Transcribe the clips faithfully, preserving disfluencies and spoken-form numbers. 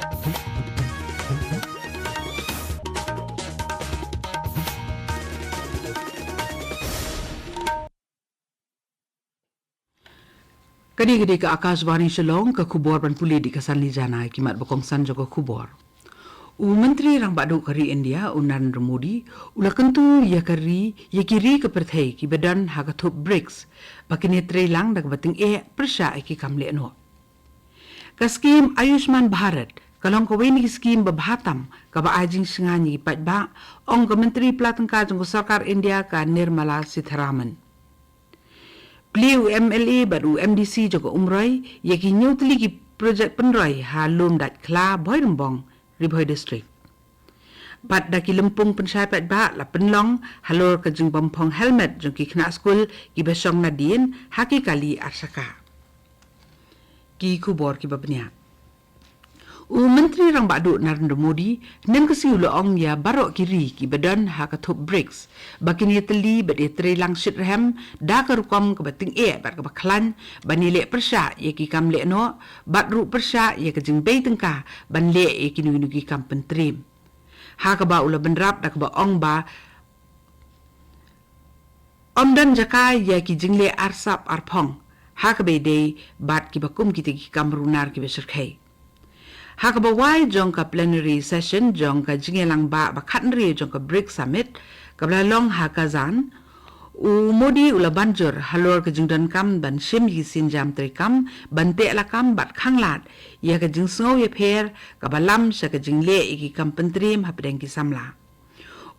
Kane ka dei ka Akashvani Shillong, ka khubor ban pule da ka Sanli Jana. Ki mat ba kongsan jong ka khubor. U Myntri Rangbah Duh ka ri India, u Narendra Modi, u la kyntu ïa ka ri, ïa ki ri ka pyrthei kiba don ha ka thup brics ba kin ïatreilang da kaba tyngeh pyrshah ïa ki kam lehnoh. Ka skim Ayushman Bharat ka long kawei na ki skim ba bha tam kaba ai jingsngewbha ïa ki paidbah, ong ka Myntri Pla Tyngka jong ka Sorkar India, ka Nirmala Sitharaman. Plie u M L A bad u M D C jong ka Umroi ïa ki hynñiew tylli ki projek pynroi ha Lumdaitkhla, Bhoirymbong, Ri Bhoi District. Bad da ki lympung pynshai paidbah la pynlong halor ka jingbymphong helmet jong ki khynnah skul kiba shong nadien ha ki kali arshaka. Ki khubor kiba bniah. U Myntri Rangbah Duh Narendra Modi hynne ka sngi u la ong ïa baroh ki ri kiba don ha ka thup brics ba kin ïatylli bad ïatreilang shitrhem da ka rukom kaba tyngeh bad kaba khlaiñ ban ïaleh pyrshah ïa ki kam lehnoh bad ruh pyrshah ïa ka jingbei tyngka ban leh ïa kino kino ki kam pyntriem. Ha kaba u la bynrap da kaba ong ba ym don jaka ïa ki jingleh arsap arphong ha kaba ïadei bad kiba kum kita ki kam runar kiba shyrkhei. Ha kaba wai jong ka plenary session jong ka jingïalang ba ba khatnriew jong ka brics Summit kaba la long ha Kazan, u Modi u la ban jur halor ka jingdonkam ban shim ïa ki sienjam treikam, ban teh lakam bad khanglad ïa ka jingsngew ïapher kaba lam sha ka jingleh ïa ki kam pyntriem hapdeng ki samla.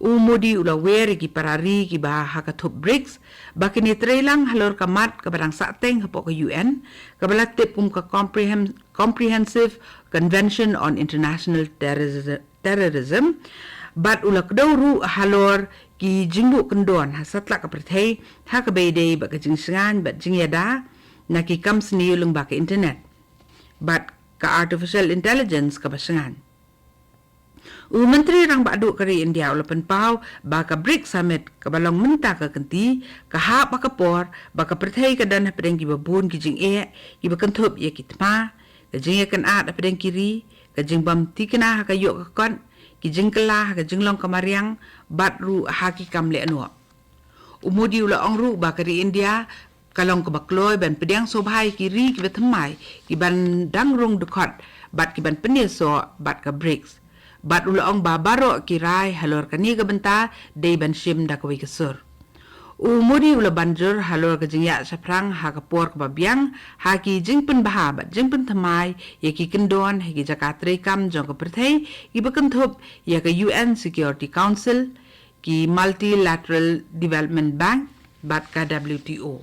U Modi u la wer ïa ki para ri kiba ha ka thup brics ba kin ïatreilang halor ka mat kaba dang sahteng hapoh ka U N kaba la tip kum ka Comprehen-, Comprehensive Convention on International Terrorism, Terrorism, bad u la kdew ruh halor ki jingbuh kyndon ha satlak ka pyrthei ha kaba ïadei bad ka jingshngaiñ bad jingïada na ki kam sniew lyngba ka internet bad ka artificial intelligence kaba shngaiñ. U Myntri Rangbah Duh ka ri India u la pynpaw ba ka brics Summit kaba long mynta ka kynti ka hap ha ka por ba ka pyrthei ka don hapdeng kiba bun ki jingeh kiba kynthup ïa ki thma, ka jingïakynad hapdeng ki ri, ka jingbym thikna ha ka ïoh ka kot, ki jingkylla ha ka jinglong ka mariang bad ruh ha ki kam lehnoh. U Modi u la ong ruh ba ka ri India ka long kaba kloi ban pdiang sngewbha ïa ki ri kiba thymmai kiban dang rung dkhot bad kiban pynïasoh bad ka brics. Bad u la ong ba baroh ki rai halor kane ka bynta dei ban shim da kawei ka sur. U Modi u la ban jur halor ka jingïaid shaphrang ha ka por kaba biang ha ki jingpynbha bad jingpynthymmai ïa ki kyndon ha ki jaka treikam jong ka pyrthei kiba kynthup ïa ka U N Security Council, ki Multilateral Development Bank bad ka W T O.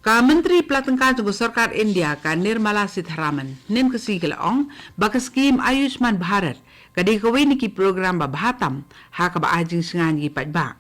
Ka Myntri Pla Tyngka jong ka Sorkar India, ka Nirmala Sitharaman, hynne ka sngi ka la ong ba ka skim Ayushman Bharat ka dei kawei na ki program ba bha tam ha kaba ai jingsngewbha ïa ki paidbah.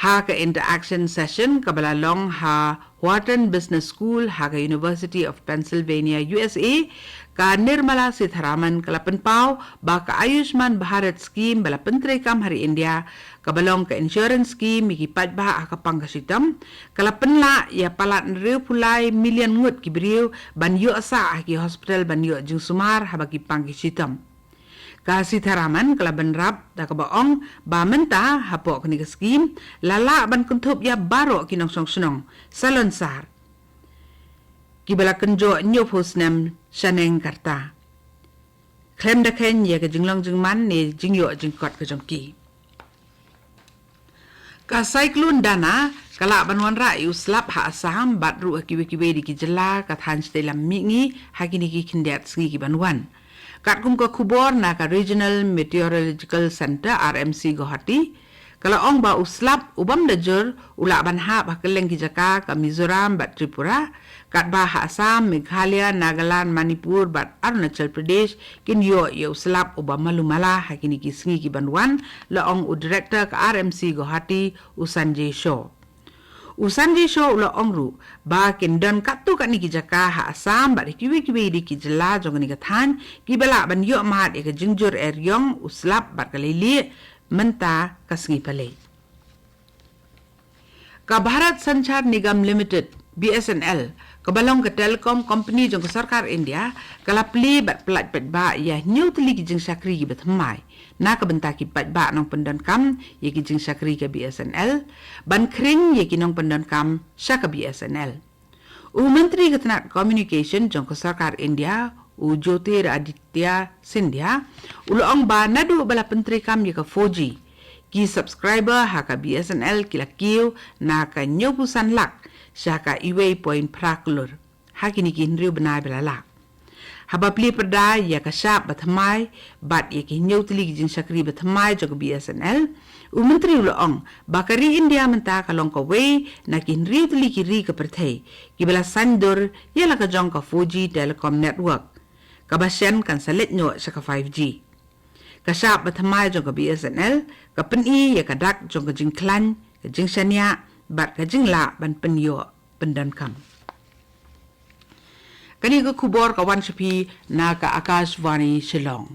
Ha ka interaction session kaba la long ha Wharton Business School ha ka University of Pennsylvania, U S A, ka Nirmala Sitharaman ka la pynpaw ba ka Ayushman Bharat Scheme ba la pyntreikam ha ri India kaba long ka insurance scheme ïa ki paidbah ha ka pang ka shitom ka la pynlah ïa palat hynriewphew lai million ngut ki briew ban ïoh sah ha ki hospital ban ïoh jingsumar haba ki pang ki shitom. Ka Sitharaman ka la bynrap da kaba ong ba mynta hapoh kane ka skim la lah ban kynthup ïa baroh ki nongshong shnong salonsar kiba la kynjoh hynñiewphew snem shaneng ka rta, khlem da kheiñ ïa ka jinglong jingman ne jingïoh jingkot ka jong ki. Ka Cyclone Dana ka lah ban wanrah ïa u slap ha Assam bad ruh ha kiwei kiwei de ki jylla ka thaiñ shatei lam mihngi ha kine ki khyndiat sngi ki ban wan. Katkum ka khubor na ka Regional Meteorological Centre, R M C, Guwahati, ka la ong ba u slap u bym da jur u lah ban hap ha kylleng ki jaka ka Mizoram bad Tripura, katba ha Assam, Meghalaya, Nagaland, Manipur bad Arunachal Pradesh kin ïoh ïa u slap uba malu mala ha kine ki sngi ki ban wan, la ong u Director ka R M C Guwahati, u Sanjay Shaw. U Sanjay Shaw u la ong ruh ba kin don katto katne ki jaka ha Assam bad ha kiwei kiwei de ki jylla jong kane ka thaiñ kiba lah ban ïoh mad ïa ka jingjur eriong, u slap bad ka leilieh mynta ka sngi Palei. Ka Bharat Sanchar Nigam Limited, B S N L, Kaba long ka telecom company jong ka sorkar India, ka la plie bad pyllait paidbah ïa hynñiew tylli ki jingshakri kiba thymmai na ka bynta ki paidbah nongpyndonkam ïa ki jingshakri ka B S N L, ban khring ïa ki nongpyndonkam sha ka B S N L. U Myntri ka tnat Communication jong ka sorkar India, u Jyotiraditya Scindia, u la ong ba naduh ba la pyntreikam ïa ka four G, ki subscriber ha ka B S N L ki la kiew na ka hynñiewphew san lak sha ka uwei point phra klur ha kine ki hynriew bnai ba la leit. Haba plie pyrda ïa ka shap ba thymmai bad ïa ki hynñiew tylli ki jingshakri ba thymmai jong ka B S N L, u Myntri u la ong ba ka ri India mynta ka long kawei na ki hynriew tylli ki ri ka pyrthei kiba la saiñdur ïa la ka jong ka four G telecom network, kaba shen kan sa leit noh sha ka five G. Ka shap ba thymmai jong ka B S N L ka pyni ïa ka dak jong ka jingkhlaiñ, ka jingshaniah bad ka jinglah ban pynïoh pyndonkam. Kane ka khubor ka wan sha phi na ka Akashvani Shillong.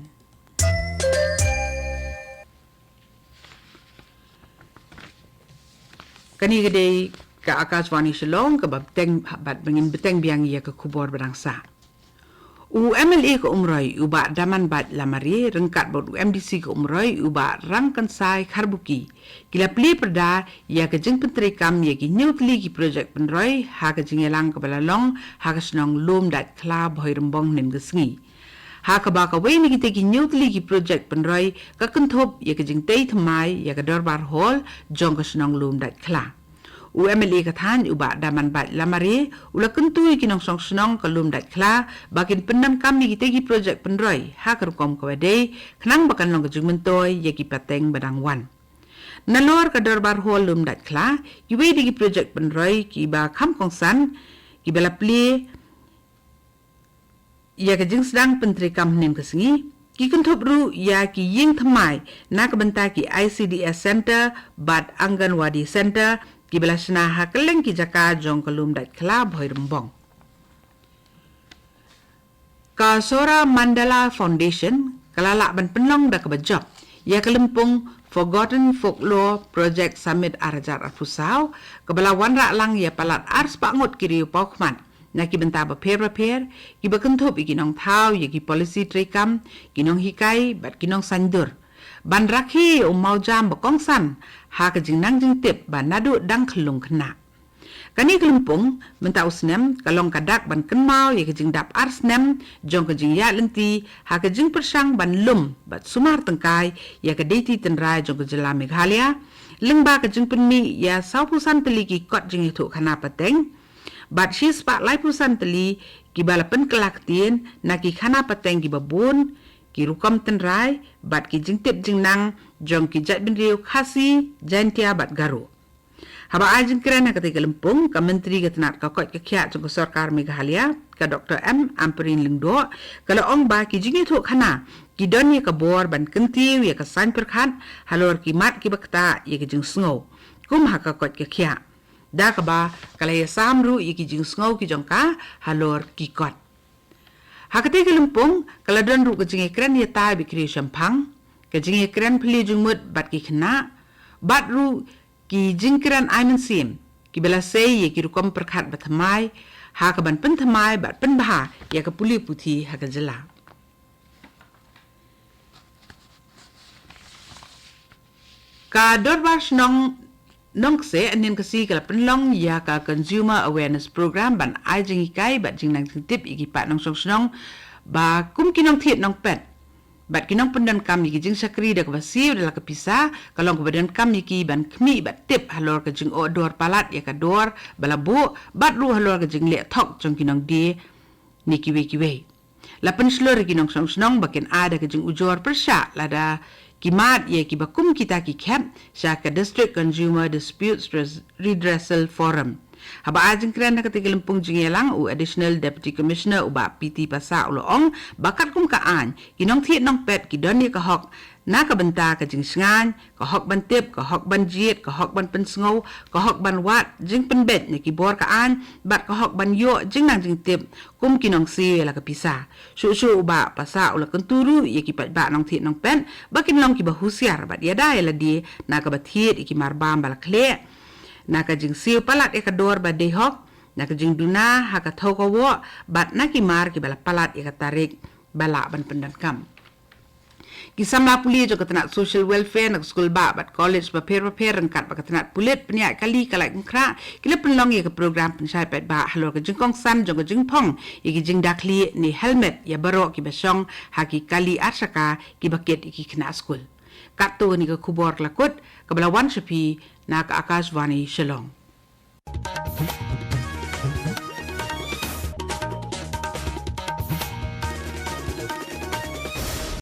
Kane ka dei ka Akashvani Shillong, kaba bteng bad ba ngin bteng biang ïa ka khubor ba dang sah. U M L A ka Umroi, u Bah Damanbait Lamare, ryngkat bad u M D C ka Umroi, u Bah Rangkynsai Kharbuki, ki la plie pyrda ïa ka jingpyntreikam ïa ki hynñiew tylli ki projek pynroi ha ka jingïalang kaba la long ha ka shnong Lumdaitkhla, Bhoirymbong, hynnin ka sngi. Ha kaba kawei na kita ki hynñiew tylli ki projek pynroi ka kynthup ïa ka jingtei thymmai ïa ka Dorbar Hall jong ka shnong Lumdaitkhla. U M L A ka thaiñ, u Bah Damanbait Lamare, u la kyntu ïa ki nongshong shnong ka Lumdaitkhla ba kin pyndonkam ïa kita ki projek pynroi ha ka rukom kaba dei, khnang ba kan long ka jingmyntoi ïa ki pateng ba dang wan. Nalor ka Dorbar Hall Lumdaitkhla, kiwei de ki projek pynroi kiba kham kongsan kiba la plie ïa ka jingsdang pyntreikam hynnin ka sngi, ki kynthup ruh ïa ki ïing thymmai na ka bynta ki I C D S Center bad Anganwadi Center, kiba la shna ha kylleng ki jaka jong ka Lumdaitkhla, Bhoirymbong. Ka Sora Mandala Foundation ka la lah ban pynlong da kaba jop ïa ka lympung Forgotten Folklore Project Summit ar hajar arphew saw, kaba la wanrah lang ïa palat arspah ngut ki riewpawkhmat na ki bynta bapher bapher, kiba kynthup ïa ki nongthaw ïa ki policy treikam, ki nonghikai bad ki nongsaiñdur, ban rakhe ïa u mawjam ba kongsan ha ka jingnang jingtip ba naduh dang khyllung khynnah. Kane ka lympung mynta u snem ka long ka dak ban kynmaw ïa ka jingdap ar snem jong ka jingïaid lynti ha ka jingpyrshang ban lum bad sumar tyngkai ïa ka deiti tynrai jong ka jylla Meghalaya, lyngba ka jingpynmih ïa sawphew san tylli ki kot jingïathuhkhana pateng bad shispah laiphew san tylli kiba la pynkylla ktien na ki khana pateng kiba bun, ki rukom tynrai bad ki jingtip jingnang jong ki jaitbynriew Khasi, Jaintia bad Garo. Haba ai jingkren ha katei ka lympung, ka Myntri ka tnat ka koit ka khiah jong ka sorkar Meghalaya, ka Doctor M Ampareen Lyngdoh, ka la ong ba ki jingïathuhkhana ki don ïa ka bor ban kyntiew ïa ka saiñ pyrkhat halor ki mat kiba ktah ïa ki jingsngew, kum ha ka koit ka khiah, da kaba ka la ïasam ruh ïa ki jingsngew ki jong ka halor ki kot. Ha katei ka lympung ka la don ruh ka jingïakren ïatai bad ki riewshemphang, ka jingïakren phylliew jingmut bad ki khynnah, bad ruh ki jingkren ai mynsiem kiba la sei ïa ki rukom pyrkhat ba thymmai, ha kaban pynthymmai bad pynbha ïa ka pule puthi ha ka jylla. Ka Dorbar Shnong Nongkseh hynnin ka sngi ka la pynlong ïa ka Consumer Awareness Program ban ai jinghikai bad jingnang jingtip ïa ki paid nongshong shnong ba kum ki nongthied nongpet bad ki nongpyndonkam ïa ki jingshakri da kaba siew da la ka pisa, ka long kaba donkam ïa ki ban khmih bad tip halor ka jingoh dor palat ïa ka dor ba la buh, bad ruh halor ka jingleh thok jong ki nongdie ne kiwei kiwei. La pynshlur ïa ki nongshong shnong ba kin ai da ka jingujor pyrshah lada ki mad ïa kiba kum kita ki khet sha ka District Consumer Disputes Res-, Redressal Forum. Haba ai jingkren ha katei ka lympung jingïalang, u Additional Deputy Commissioner u Bah P T Passah u la ong ba katkum ka aiñ, ki nongthied nongpet ki don ïa ka hok na ka bynta ka jingshngaiñ, ka hok ban tip, ka hok ban jied, ka hok ban pynsngew, ka hok ban wad jingpynbeit na ki bor ka aiñ, bad ka hok ban ïoh jingnang jingtip kum ki nongsiew ïa la ka pisa. Shuh shuh u Bah Passah u la kyntu ruh ïa ki paidbah nongthied nongpet ba kin long kiba husiar bad ïada ïa lade na kaba thied ïa ki marbam ba la khleh, na ka jingsiew palat ïa ka dor ba dei hok, na ka jingduna ha ka thaw ka woh bad na ki mar kiba la palat ïa ka tarik ba lah ban pyndonkam. Ki samla pule jong ka tnat Social Welfare na ka skul bah bad college bapher bapher ryngkat bad ka tnat pulit pynïaid kali ka Laitumkhrah ki la pynlong ïa ka program pynshai paidbah halor ka jingkongsan jong ka jingphong ïa ki jingda khlieh ne helmet ïa baroh kiba shong ha ki kali ar shaka kiba kit ïa ki khynnah skul. Katto kane ka khubor ka la kut, kaba la wan sha phi na ka Akashvani Shillong.